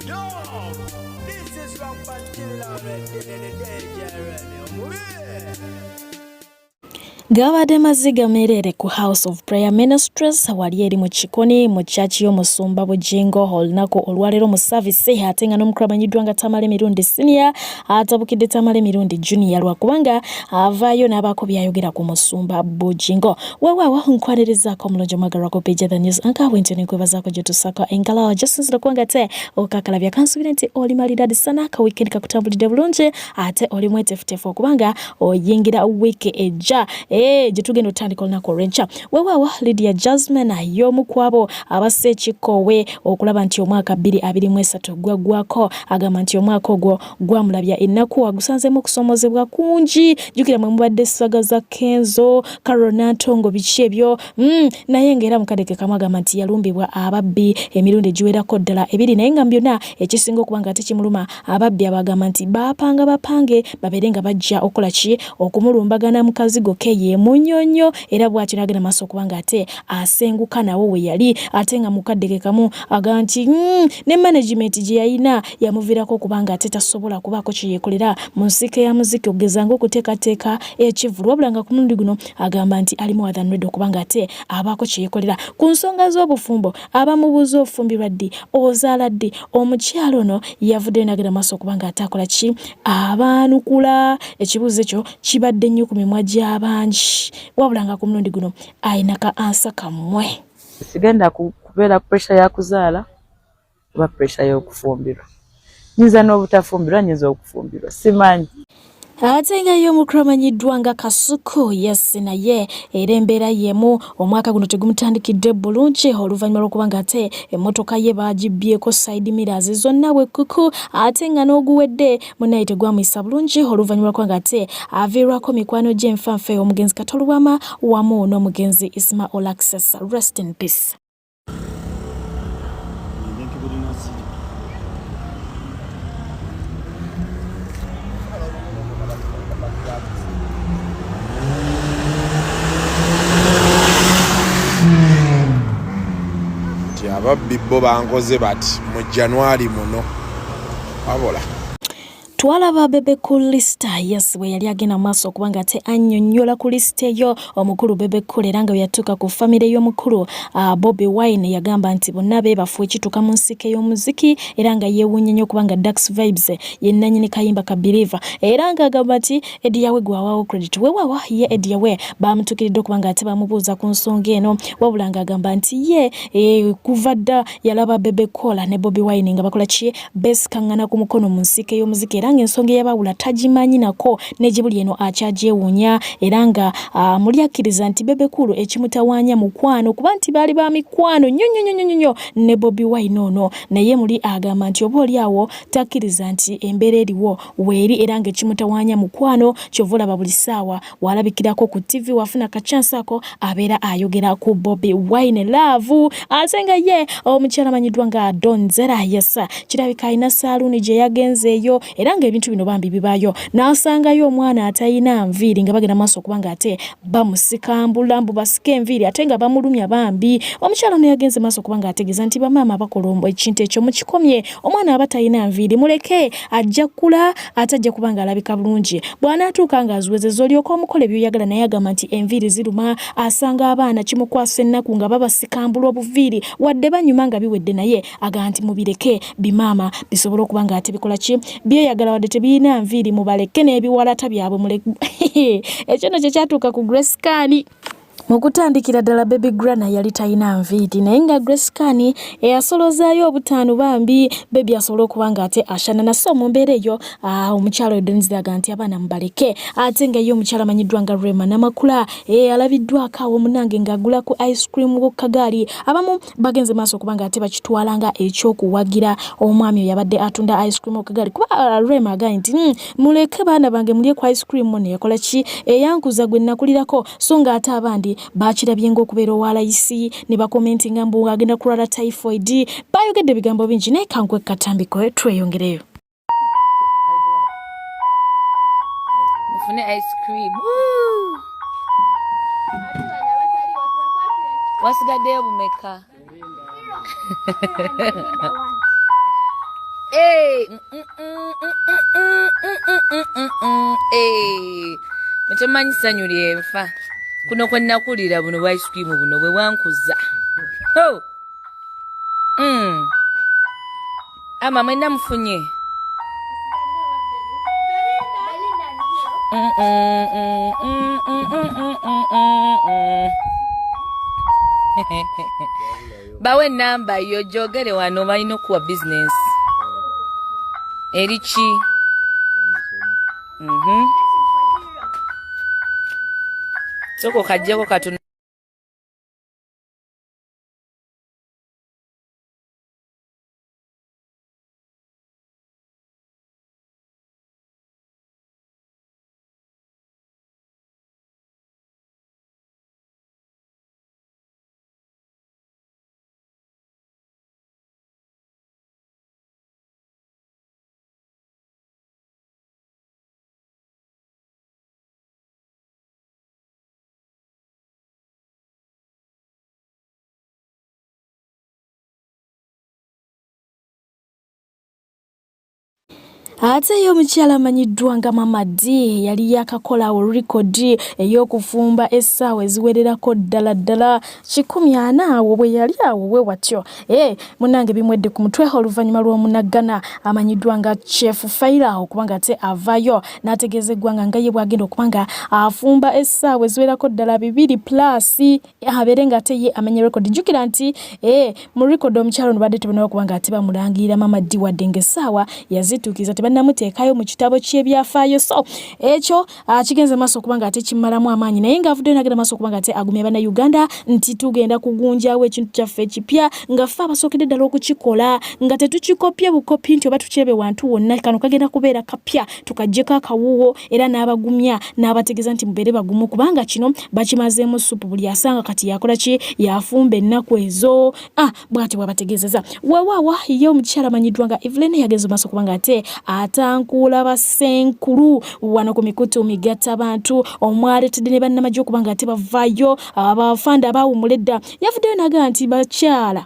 Yo, this is Rampant Gabadde maziga meereere ku House of Prayer Ministries wali eri mu Kikoni mu church y'omusumba Bugingo olunaku olwaleero mu service, ate nga n'omukulu amanyiddwa nga Tamale Mirundi Senior atabukidde Tamale Mirundi Junior lwakubanga avaayo n'abaako by'ayogera ku musumba Bugingo. Weewaawo nkwanirizaako omulungi omwagalwa ku page The News Anchor bwentyo ne nkwebazaako gye tusaako engalo gyosinzira okuba nga te okakalabya. Kansubire nti oli malidadi sana, ka weekend kakutambulidde bulungi ate oli mweteefuteefu okuba nga oyingira wiiki ejja gye tugenda otandika olunaku olw'enkya. Weewaawo Lydia Jasmine y'omu ku abo abassa ekikoowe okulaba nti omwaka 2023 gwaggwako, agamba nti omwaka ogwo gwamulabya ennaku, agusanzeemu okusoomozebwa kungi. Jjukira mwe mubadde saga za Kenzo, Carol Nantongo, biki ebyo naye ng'era mukadde ke kamu agamba nti yalumbibwa ababbi emirundi egiwerako ddala ebiri, naye nga mu byonna ekisinga okuba nga tekimuluma ababbi abagamba nti baapanga bapange babeere nga bajja okukola ki okumulumbagana mu kazigo ke ye Munyonyo, era bw'atyo n'agenda maaso okuba nga ate asenguka nawo we yali, ate nga mukadde ke kamu agamba nti ne management gye yalina yamuviirako okuba nga ate tasobola kubaako kye yeekolera mu nsiike ya muziki okugeza ng'okuteekateeka ekivvulu, wabula nga ku mulundi guno agamba nti ali more than ready okuba nga ate abaako kye yeekolera. Ku nsonga z'obufumbo abamubuuza ofumbirwa ddi, ozaala ddi, omukyala ono yavuddeyo n'agenda maaso okuba nga ate akola ki, abaanukula. Ekibuuzo ekyo kibadde nnyo ku mimwa gy'abangi, wabula nga ku mulundi guno alina ka ansa kammwe. Sigenda kubeera pressure ya kuzaala oba pressure y'okufumbirwa. Nyinza n'obutafumbirwa, nyinza okufumbirwa, simanyi. Ate nga ye omukulu amanyiddwa nga Kasuku yes, naye era embeera y'emu omwaka guno tegumutandikidde bulungi oluvannyuma lw'okuba nga ate emmotoka ye baagibbyeko side mirrors zonna bwekkuku, ate nga n'oguwedde munnaye tegwamuyisa bulungi oluvannyuma lw'okuba nga ate aviirwako mikwano gye enfanfe omugenzi Kato Lubwama wamu n'omugenzi Isma Olaxess. Rest in peace. Nti ababbi bo bankoze bati mu January muno wabula Twalaba Bebe Cool Lista, yes, bwe yali agenda mu maaso okuba nga ate annyonnyola ku lisita eyo omukulu Bebe Cool, era nga bwe yatuuka ku famire y'omukulu Bobi Wine yagamba nti bonna beebafu ekituuka mu nsiike y'omuziki, era nga yeewuunya nnyo okuba nga Dax Vibes ye nnannyini kayimba ka Believer, era ng'agamba nti Eddy Yawe gw'awaawo credit. Weewaawo ye Eddy Yawe baamutuukiridde okuba nga ate bamubuuza ku nsonga eno, wabula ng'agamba nti ye kuva dda yalaba Bebe Cool ne Bobi Wine nga bakola ki, beesikaŋŋana ku mukono mu nsiike y'omuziki, era ng'ensonga eyabawula tagimanyi nako ne gye buli eno akyagyewuunya, era nga muli akkiriza nti Bebe Cool ekimutawaanya mukwano kuba nti baali ba mikwano nnyo nnyo nnyo nnyo ne Bobi Wine ono, naye muli agamba nti oba oli awo takkiriza nti embeera eriwo weeri, era ng'ekimutawaanya mukwano, ky'ova olaba buli ssaawa walabikirako ku TV wafuna ka chance ako abeera ayogera ku Bobi Wine love. Ate nga ye omukyala amanyiddwa nga Donzera, yes, kirabika alina saaluuni gye yagenzeeyo, era ng'ebintu bino bambi bibaayo, n'asangayo omwana atalina nviiri nga bagenda maaso okuba nga ate bamusikambula mbu basika enviiri ate nga bamulumya bambi. Omukyala ono yagenze maaso okuba nga ategeeza nti bamaama abakola ekintu ekyo mukikomye, omwana aba talina nviiri muleke ajja kukula ate ajja kuba nga alabika bulungi, bw'anaatuuka ng'aziwezezza olyoka omukola by'oyagala. Naye agamba nti enviiri ziruma, asanga abaana kimukwasa ennaku nga babasikambula obuviiri wadde banyuma nga biwedde, naye agamba nti mubireke bimaama bisobole okuba nga ate bikola ki byeyagala wadde tebirina nviiri, mubaleke n'ebiwalata byabwe muleke. Ekyo nno kye kyatuuka ku Grace Khan. Mu kutandikira ddala Baby Grana yali talina nviiri, naye nga Grace Khan eyasolozaayo obutaano bambi Baby asobole okuba nga ate ashanana. So mu mbeera eyo omukyala oyo Donzella agamba nti abaana mubaleke, ate nga ye omukyala amanyiddwa nga Rema Namakula alabiddwako awo munnange ng'agula ku ice cream ku kagaali. Abamu bagenze maaso okuba nga ate bakitwala nga ekyokuwagira omwami oyo abadde atunda ice cream ku kagaali, kuba Rema agambye nti muleke baana bange mulye ku ice cream ono yakola ki eyankuza gwe nakulirako, so nga ate abandi bakirabye ng'okubeera owa layisi ne bakomentinga mbu agenda kulwala typhoid. Bayogedde ebigambo bingi, naye kankwe katambiko tweyongereyo. Mufune ice cream. Wasigaddeyo bumeka? Mutemanyi ssanyu lyenfa kuno kwe nakulira buno bwa ice cream buno bwe bwankuza. Oh. Ama mwenna mufunye. Bawe namba yo jogere wano balina okuwa bizinensi eri ki? Sooka okaggyeko katono. Ate ye omukyala amanyiddwa nga Mama D yali yakakolawo rekodi ey'okufumba essaawa eziwererako ddala ddala 140 awo bwe yali awo bwe watyo. Munnange bimwedde ku mutwe oluvannyuma lw'omunaggana amanyiddwa nga Chef Faila okuba nga ate avaayo n'ategeeza eggwanga nga ye bw'agenda okuba nga afumba essaawa eziwererako ddala 2 plus abeere nga ate ye amenya rekodi. Jjukira nti mu rekodi omukyala ono badde tebanaba kuba nga ate bamulangirira Mama D wadde ng'essaawa yazituukiriza tebannamuteekayo mu kitabo ky'ebyafaayo. So ekyo kigenze maaso okuba nga ate kimalamu amaanyi, naye ng'avuddeyo n'agenda maaso okuba nga ate agumya Bannayuganda nti tugenda kugunjaawo ekintu kyaffe ekipya nga ffe abasookedde ddala okukikola nga tetukikopye bukopi nti oba tukirebe wantu wonna, kano kagenda kubeera kapya tukaggyeko akawuwo, era n'abagumya n'abategeeza nti mubeere bagumu kubanga kino bakimazeemu ssupu, buli asanga kati yakola ki, yafumba ennaku ezo. Bw'atyo bw'abategeezeza. Weewaawo ye omukyala amanyiddwa nga Evelyn yagenze maaso kubanga ate atankuula bassenkulu wano ku mikutu migattabantu omwaleetedde ne bannamagye okuba nga ate bavaayo abafande abaawummula edda. Yavuddeyo n'agamba nti bakyala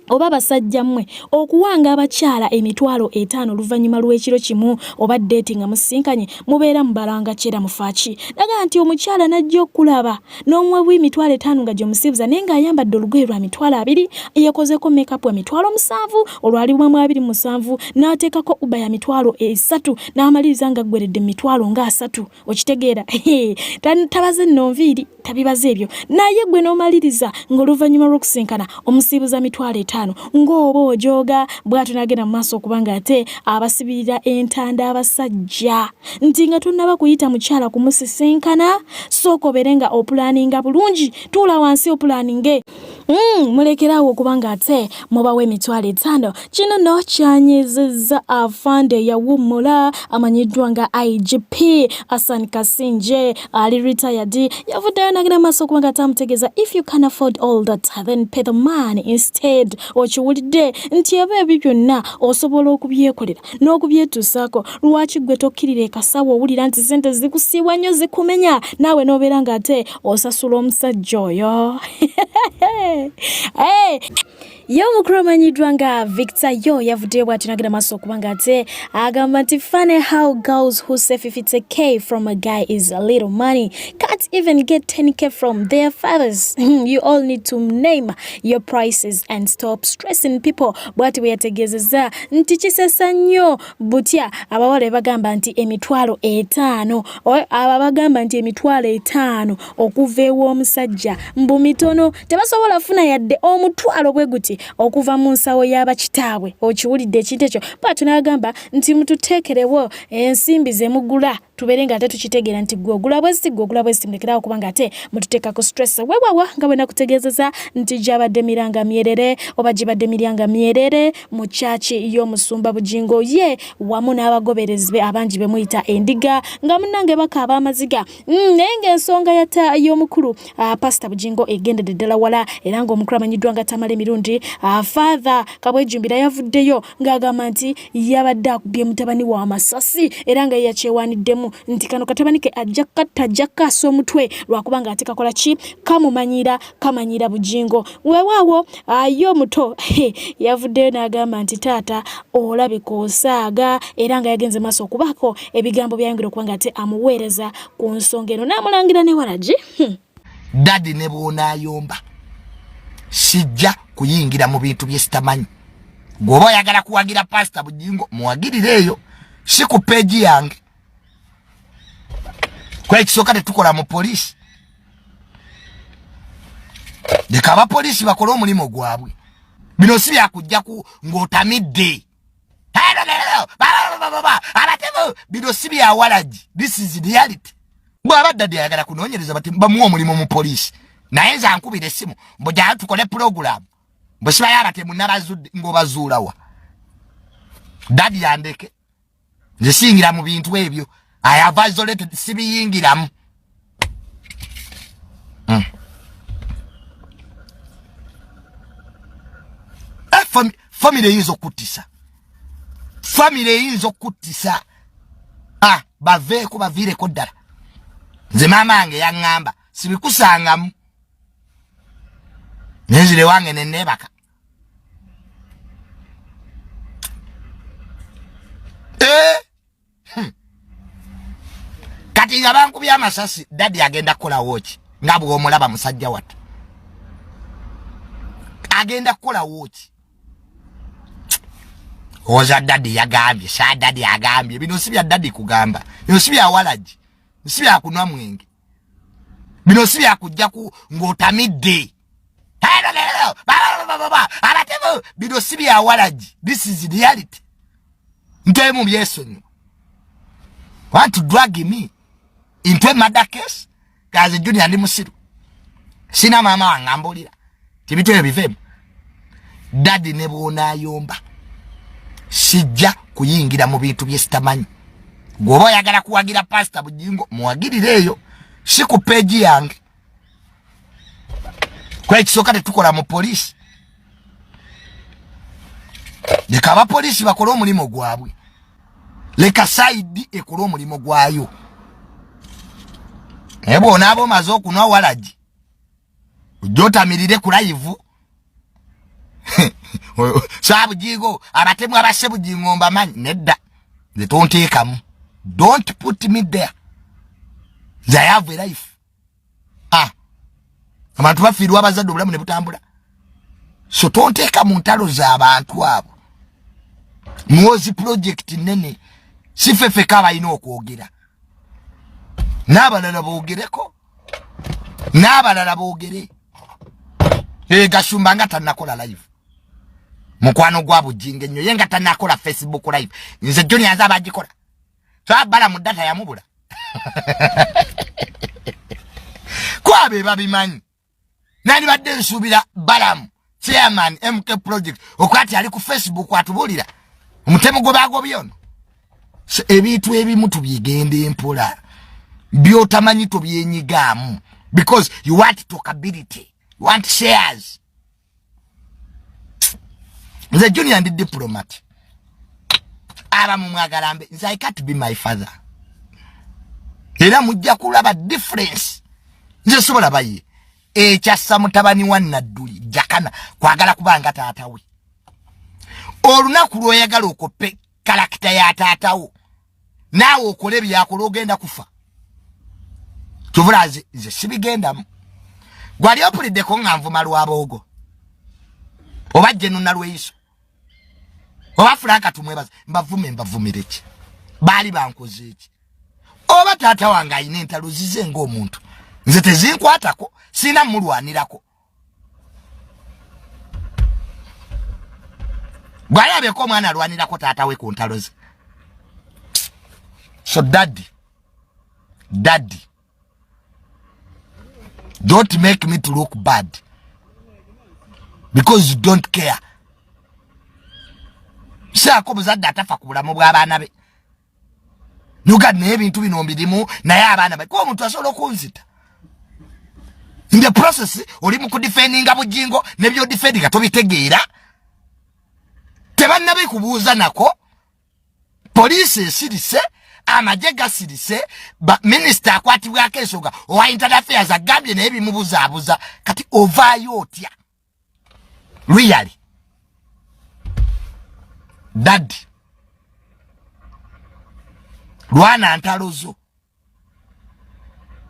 oba basajja mmwe okuwanga abakyala 50,000 oluvannyuma lw'ekiro kimu oba ddeeti nga musisinkanye mubeera mubalanga kyera mufaaki. Naga nti omukyala n'ajja okulaba n'omuwa 50,000 nga gy'omusiibuza naye ng'ayambadde olugoye lwa 20,000, yeekozeeko makeup wa 7,000 olwali bwa 27 n'ateekako uba ya 300,000 n'amaliriza ng'aggweredde mu mitwalo nga 30. Okitegeera? Tabaze nno nviiri, tabibaze ebyo, naye gwe n'omaliriza ng'oluvannyuma lw'okusinkana omusiibuza 50,000 ng'oba ojooga. Bw'atyo n'agenda mu maaso okuba ng'ate abasibirira entanda abasajja nti nga tonnaba kuyita mukyala kumusisinkana sooka obeere nga opulaninga bulungi, tuula wansi opulaninge. Mulekeraawo okuba ng'ate mubawa 50,000. Kino nno kyanyizizza afande yawummula amanyiddwa nga IGP Hassan Kasingye ali retired. Yavuddeyo n'agenda maaso okuba nga amutegeeza if you can afford all that then pay the man instead. Okiwulidde nti eba ebyo byonna osobola okubyekolera n'okubyetuusaako, lwaki ggwe tokkirira ekasawo owulira nti ssente zikusiiwa nnyo zikumenya naawe n'obeera ng'ate osasula omusajja oyo. Ye omukulu amanyiddwa nga Victor yo yavuddeyo bw'atyo n'agenda maaso okuba ng'ate agamba nti funny how girls who say 50k from a guy is a little money can't even get 10k from their fathers. You all need to name your prices and stop stressing people. Bw'atyo bwe yategeezezza nti kisesa nnyo butya abawala be bagamba nti 50,000, abo bagamba nti 50,000 okuva ew'omusajja mbu mitono, tebasobola funa yadde 1,000 bwe guti okuva mu nsawo y'abakitaabwe. Okiwulidde ekintu ekyo? Bw'atyo n'agamba nti mututeekerewo ensimbi ze mugula tubeere nga ate tukitegeera nti gwe ogula bweziti, gwe ogula bweziti, mulekerawo kuba nga ate mututeekako stress. Weewawa nga bwe nakutegeezeza nti gyabadde miranga myerere oba gibadde miryanga myerere mu kyaki y'omusumba Bugingo ye wamu n'abagoberezi be abangi be muyita endiga nga munnange bakaaba amaziga. Naye ng'ensonga y'omukulu Pastor Bugingo egendedde ddala wala, era ng'omukulu amanyiddwa nga Tamale Mirundi Father Kabwejumbira yavuddeyo ng'agamba nti yabadde akubye mutabani wa masasi era nga ye yakyewaaniddemu. abatemu nti kano katabani ke ajja katta, ajja kaasa omutwe lwakuba nga ate kakola ki, kamumanyira, kamanyira Bujingo. Weewaawo ye omuto yavuddeyo n'agamba nti taata olabika osaaga, era nga yagenze maaso okubaako ebigambo byayongera okuba nga ate amuweereza ku nsonga eno n'amulangira ne waragi. Dadi ne bw'onaayomba sijja kuyingira mu bintu bye sitamanyi. Gwoba oyagala kuwagira Pasita Bujingo muwagirire eyo, si ku peegi yange. Kwekisooka tetukola mu poliisi, leka abapoliisi bakole omulimu gwabwe. Bino si byakujjaku ng'otamidde abatemu, bino si byawalagi, this is reality. Bw'aba ddadde ayagala kunoonyereza bamuwa omulimu mu poliisi, naye nze ankubira essimu mbu jala tukole pulogulaamu mbu sibayo abatemu nabazudde, ng'obazuulawa? Dadi yandeke, nze siyingira mu bintu ebyo. I have isolated, sibiyingiramu. Famire eyinza okuttisa, famire eyinza okuttisa. Ah, baveeko, baviireko ddala. Nze maama wange yaŋŋamba sibikusangamu, nenzire wange neneebaka. Eh? Kati nga bankubye amasasi, dadi agenda kukolawo ki? Nga bw'omulaba musajja wattu agenda kukolawo ki? Oza dadi yagambye sa dadi agambye bino si bya dadi kugamba, bino si bya walagi, si bya kunwa mwenge, bino si bya kujjaku ng'otamidde abatemu, bino si bya walagi, this is reality. Ntemu byesonyiwa. Want to drag me into a murder case? Kazi Junior ndi musiru, sina maama wange ambulira tibintu ebyo biveemu. Dadi ne bw'onaayomba sijja kuyingira mu bintu bye sitamanyi. Gwoba oyagala kuwagira Pasita Bujingo muwagirire eyo, si ku peegi yange. Kwekisooka tetukola mu poliisi, leka abapoliisi bakole omulimu gwabwe, leka saidi ekole omulimu gwayo. Naye bw'onaaba omaze okunwa walagi ojja otamirire ku layivu sabujigo abatemu abasse Bujingo mbamanyi. Nedda, nze tonteekamu, don't put me there. Nze I have a life. Ah, abantu bafiirwa abazadde, obulamu ne butambula, so tonteeka mu ntalo z'abantu abo. Muwozi project nene, si ffeffeka abalina okwogera, n'abalala boogereko, n'abalala boogere. Gashumba nga tannakola live, mukwano gwa Bujingo ennyo, ye nga tannakola Facebook live, nze Junior nze abagikola. Twabala mu data yamubula kwabe babimanyi. Nandibadde nsuubira Balamu chairman MK project okwati ali ku Facebook atubuulira omutemu gwe bagobye ono. So, ebintu ebimu tubyegenda empola, byotamanyi tobyenyigaamu because you want talkability, you want shares. Nze Junior ndi diplomat. Abamu mwagala mbe nze, I can't be my father, era mujja kulaba difference. Nze sobola baye ekyassa mutabani wa Nadduli Jakana kwagala kubanga taata we. Olunaku lwoyagala okoppe character ya taatawo naawe okole byakola, ogenda kufa. Kyovula nze sibigendamu. Gwali opuliddeko nga nvuma Lwaboogo oba Jenuna Lweyiso oba Franka Tumwebaza? Mbavume mbavumire ki? Baali bankoze eki? Oba taata wange alina entalo zize ng'omuntu, nze tezinkwatako, sirina mulwanirako. Bwalabeko omwana alwanirako taata we ku ntalo ze. So daddy, daddy, don't make me to look bad because you don't care. Saako muzadde atafa ku bulamu bw'abaana be nuga, naye ebintu bino mbirimu, naye abaana be kuba omuntu asobola okunzita in the process. Oli mu kudefendinga Bujingo nebyodefendinga tobitegeera, tebannabikubuuza nako. Poliisi esirise. Amagye gasirise, minisita akwatibwako ensonga owa internal affairs agambye naye bimubuzaabuza. Kati ovaayo otya? Really, daddy, lwana ntalo zo.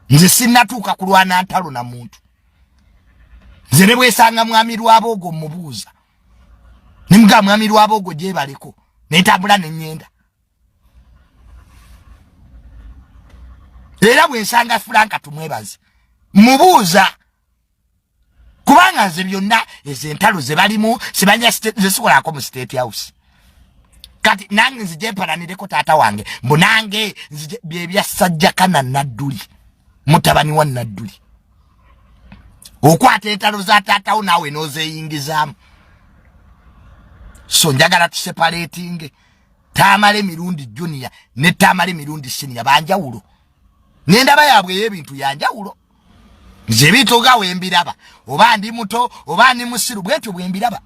Nze sinnatuuka kulwana ntalo na muntu. Nze ne bwesanga mwami Lwaboogo mubuuza, ne mugamba mwami Lwaboogo gyebaleko, nentambula neŋŋenda. Era bwensanga Franka tumwebaze mubuuza, kubanga nze byonna ezo entalo ze balimu sibanya, nze sikolako mu State House. Kati nange nzije mpalanireko taata wange mbu nange nzije byebyasajjakana Nadduli, mutabani wa Nadduli, okwata entalo za taatawo naawe n'ozeeyingizaamu. So njagala tuseparatinge Tamale Mirundi Junior ne Tamale Mirundi Senior, banjawulo, nendaba yaabwe ey'ebintu yanjawulo. Nze ebintu nga wembiraba, oba ndi muto oba ndi musiru, bwentyo bwembiraba,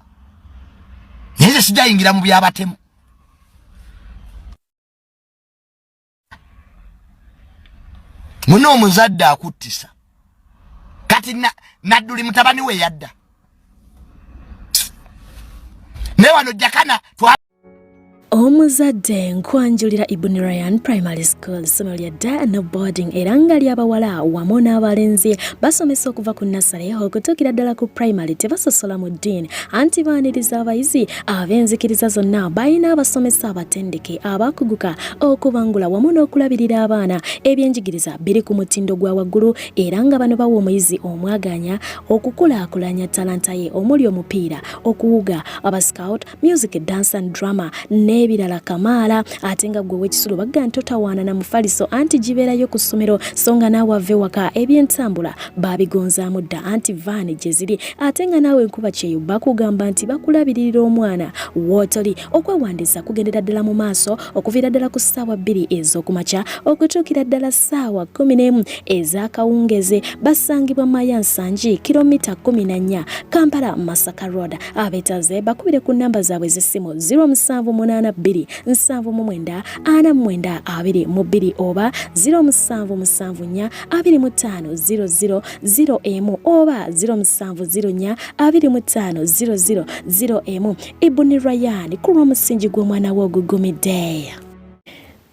naye nze sijayingira mu byabatemu. Muno omuzadde akuttisa. Kati Nadduli mutabani we yadda naye wano Jakana. Omuzadde nkwanjulira Ibn Ryan Primary School, ssomero lya day and boarding era nga ly'abawala wamu n'abalenzi. Basomesa okuva ku nursery okutuukira ddala ku primary, tebasosola mu ddiini anti baaniriza abayizi ab'enzikiriza zonna. Balina abasomesa abatendeke abakuguka okubangula wamu n'okulabirira abaana. Ebyenjigiriza biri ku mutindo gwa waggulu era nga bano bawa omuyizi omwaganya okukulaakulanya talanta ye, omuli omupiira, okuwuga, abascout, music, dance and drama n'ebirala kamaala. Ate nga gwe ow'ekisulo bagga nti totawaana na mufaliso anti gibeerayo ku ssomero, so nga naawe ava ewaka ebyentambula babigonzaamu dda anti vaani gye ziri. Ate nga naawe enkuba kyeyo bakugamba nti bakulabiririra omwana wootoli. Okwewandiisa kugendera ddala mu maaso okuviira ddala ku ssaawa 2 ez'okumakya okutuukira ddala ssaawa 11 ez'akawungezi. Basangibwa Maya Nsangi, kilomita 14, Kampala Masaka Road. Abeetaze bakubire ku nnamba zaabwe ez'essimu 0782 79 49 22 oba 0774 25 00 01 oba 0704 25 00 01. Ibuni Ryan, ku lw'omusingi gw'omwana we ogugumidde.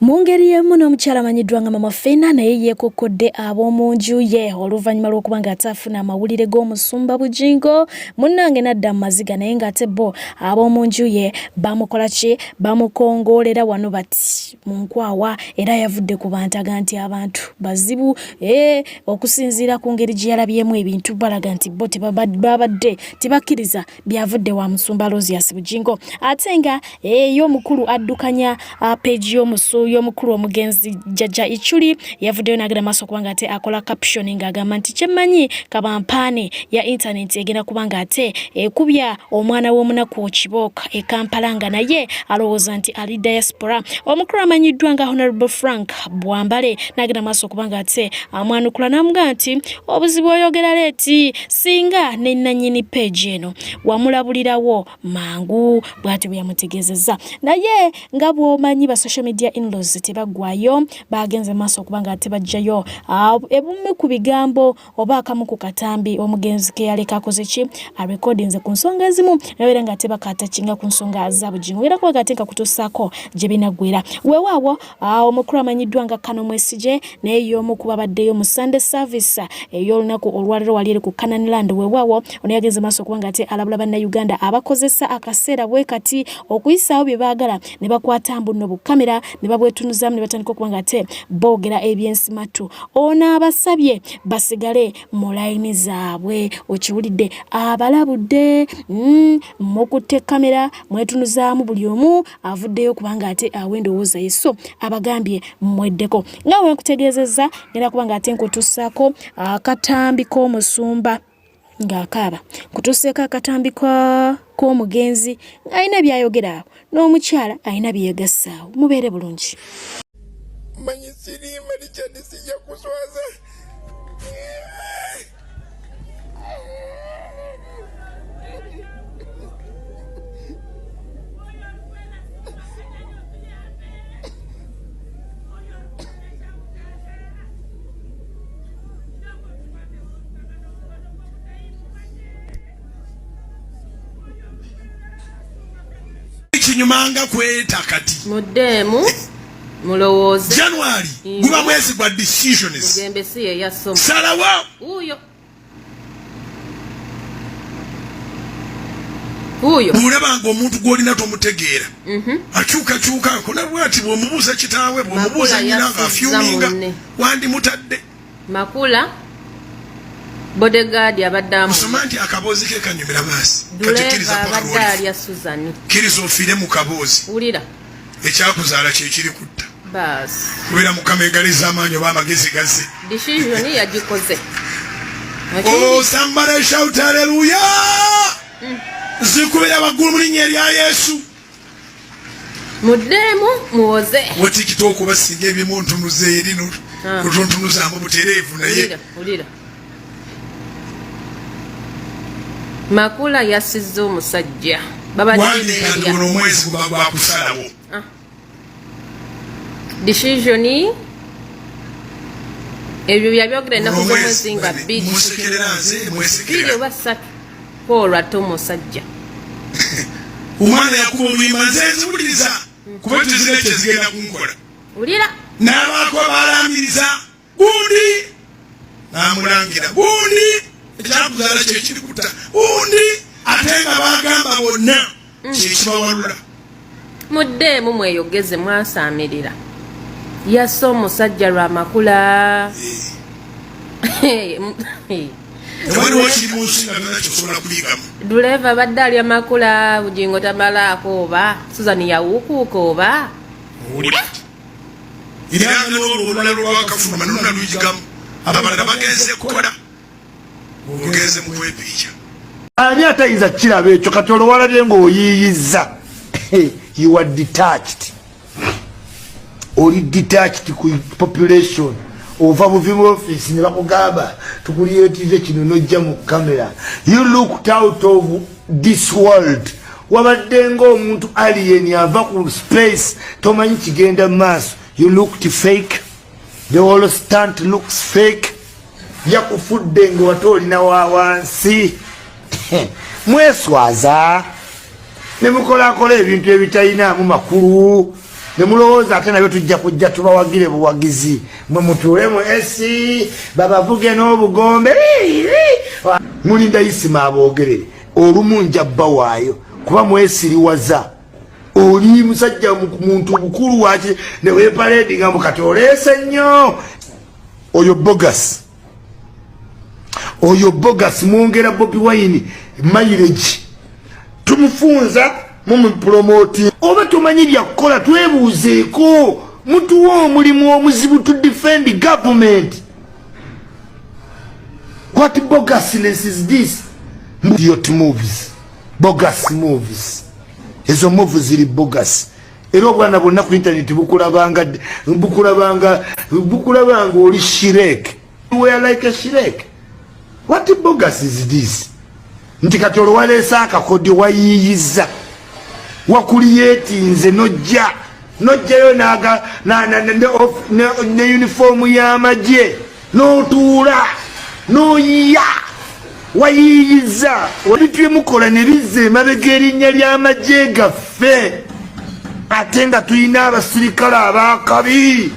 Mu ngeri y'emu n'omukyala amanyiddwa nga Mama Fina naye yeekokkodde ab'omu nju ye oluvannyuma lw'okuba ng'ate afuna amawulire g'omusumba Bugingo, munnange n'adda mu maziga, naye ng'ate bo ab'omu nju ye bamukola ki? Bamukongoolera wano bati mu nkwawa, era yavudde ku bantu aga nti abantu bazibu ee okusinziira ku ngeri gye yalabyemu ebintu balaga nti bo babadde tebakkiriza byavudde wa musumba Aloysius Bugingo. Ate nga eyo omukulu addukanya page y'omukulu omugenzi Jjajja Ichuli yavuddeyo n'agenda maaso kubanga ate akola caption ng'agamba nti kyemmanyi kabampaane ya internet egenda kuba nga ate ekubya omwana w'omunaku Kibook e Kampala nga naye alowooza nti ali diaspora. Omukulu amanyiddwa nga Honorable Frank Bwambale n'agenda maaso kubanga ate amwanukula n'amugamba nti obuzibu oyogera leeti, singa ne nannyini page eno wamulabulirawo mangu, bw'atyo bwe yamutegeezezza. Naye nga bw'omanyi ba social media inlaws tebaggwayo, bagenze maaso okuba nga ate bajjayo ebumu ku bigambo oba akamu ku katambi omugenzi ke yaleka akoze ki, arekodinze ku nsonga ezimu, nabeera nga ate bakatakinga ku nsonga za Bugingo, era kuba ate nga kutuusaako gye binaggwera. Weewaawo omukulu amanyiddwa nga Kano Mwesigye naye y'omu ku babaddeyo mu Sunday service ey'olunaku olwaleero wali eri ku Canaan Land. Weewaawo ono yagenze maaso okuba nga ate alabula Bannayuganda abakozesa akaseera bwe kati okuyisaawo bye baagala ne bakwata mbu nno bukamera ne babwetunuzaamu ne batandika okuba nga ate boogera ebyensimatu. Ono abasabye basigale mu layini zaabwe. Okiwulidde, abalabudde, mukutte kamera mwetunuzaamu, buli omu avuddeyo kubanga ate awa endowooza ye, so abagambye mweddeko. Nga bwe nkutegeezezza, ngenda kuba nga ate nkutuusaako akatambi k'omusumba ng'akaaba, nkutuuseeko akatambi k'omugenzi ng'alina by'ayogera awo n'omukyala alina bye yegassaawo. Mubeere bulungi. Manyi siriima Richard, sijja kuswaza. Kinyumanga kweta kati. Muddeemu mulowooze. January guba mwezi gwa decisions. Mugembe si ye yasoma. Salawo. Wuuyo. Wuuyo. Bw'olaba ng'omuntu gw'olina tomutegeera. Akyukakyuka akola bw'ati bw'omubuuza kitaawe bw'omubuuza Makula nnyina yasizza ng'afyuminga munne. wandimutadde. Makula bodegaadi abadde amu Osoma nti akaboozi ke kanyumira baasi. Kati duleeva kkiriza paka abadde lw'olifa. alya Suzani. Kkiriza ofiire mu kaboozi. Wulira. Ekyakuzaala kye kiri kutta. Baasi. Kubeera Mukama engalo ez'amaanyi oba amagezi gazze. Decision yagikoze. Oh, somebody shout hallelujah! Zikubira waggulu mu linnya erya Yesu. Muddeemu muwoze. Watikita okuba singa ebimu ntunuza eri notontunuzaamu butereevu naye. Wulira, wulira. Makula yasizza omusajja. Babadde Wandiika nti beerya. guno omwezi guba gwa kusalawo. Decision ebyo byabyogera ennaku Guno omwezi, z'omwezi nga bbiri. Musekerera nze, Bbiri mwesekerera. oba ssatu kwolwo atte omusajja. Omwana yakuba oluyimba nze nziwuliriza kuba tezirina kye zigenda kunkola. Wulira. N'abaako baalambiriza gundi n'amulangira gundi ekyakuzaala kye kiri kutta gundi ate nga baagamba bonna kye kibawalula. Muddeemu mweyogeze mwasaamirira. Yasse omusajja lwa Makula. Tewaliwo kiri mu nsi nga tolina ky'osobola kuyigamu. Duleeva abadde alya Makula, Bugingo tamalaako oba Susan yawuukuuka oba. Owulira? Era nga n'olwo olulala lwakafuluma noluna luyigamu. Abalala bagenze kukola, ogenze mu kwepiica. Ani atayinza kukiraba ekyo? Kati olwo walabye ng'oyiiyizza. You are detached. Oli detached ku population. Ova buvi mu office ne bakugamba tukuliyetize kino n'ojja mu kamera. You looked out of this world. Wabadde ng'omuntu alien ava ku space, tomanyi kigenda mu maaso. You looked fake. The whole stunt looks fake. Yakufudde ng'wate olina wa wansi. Mweswaza ne mukolakola ebintu ebitalinaamu makulu ne mulowooza ate nabyo tujja kujja tubawagire buwagizi. Mwe mutuule mu AC babavuge n'obugombe. Mulinda Isima aboogerere olumu nja bbawaayo kuba mwesiriwaza. Oli musajja muntu mukulu waki ne weepaleedi nga mbu kati oleese nnyo. Oyo bogus. Oyo bogus mwongera Bobi Wine mileage. Tumufunza mumupromoti. Oba tumanyi bya kukola twebuuzeeko. Mutuwe omulimu omuzibu to defend government. What bogusness is this? Idiot moves. Bogus moves. Ezo moves ziri bogus. Era obwana bwonna ku internet bukulabanga oli Shrek. We are like a Shrek. What bogus is this? Nti kati olwo waleese akakodyo wayiiyiza. Wakuliyeetinze nojja. Nojjayo ne uniform y'amagye. N'otuula. N'oyiya. Wayiiyiza. Ebintu bye mukola ne bizza emabega erinnya ly'amagye gaffe. Ate nga tulina abasirikale ab'akabi.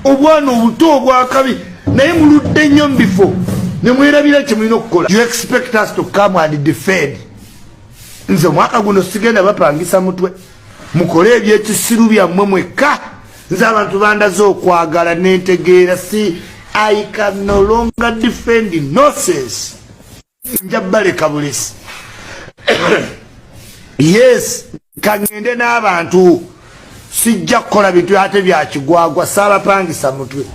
Obwana obuto obw'akabi. Naye muludde nnyo mu bifo. Ne mwerabira kye mulina okukola. You expect us to come and defend. Nze omwaka guno sigenda bapangisa mutwe. Mukole ebyekisiru byammwe mwekka. Nze abantu bandaze okwagala nentegeera si I can no longer defend nonsense. Nja baleka bulesi. Yes, kangende n'abantu. Sijja kukola bintu ate bya kigwagwa, saabapangisa mutwe.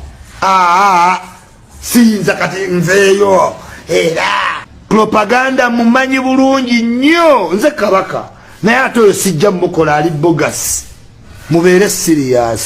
Siyinza kati nveeyo. Era propaganda mumanyi bulungi nnyo. Nze kabaka. Naye ate oyo sijja mukola ali bogus. Mubeere serious.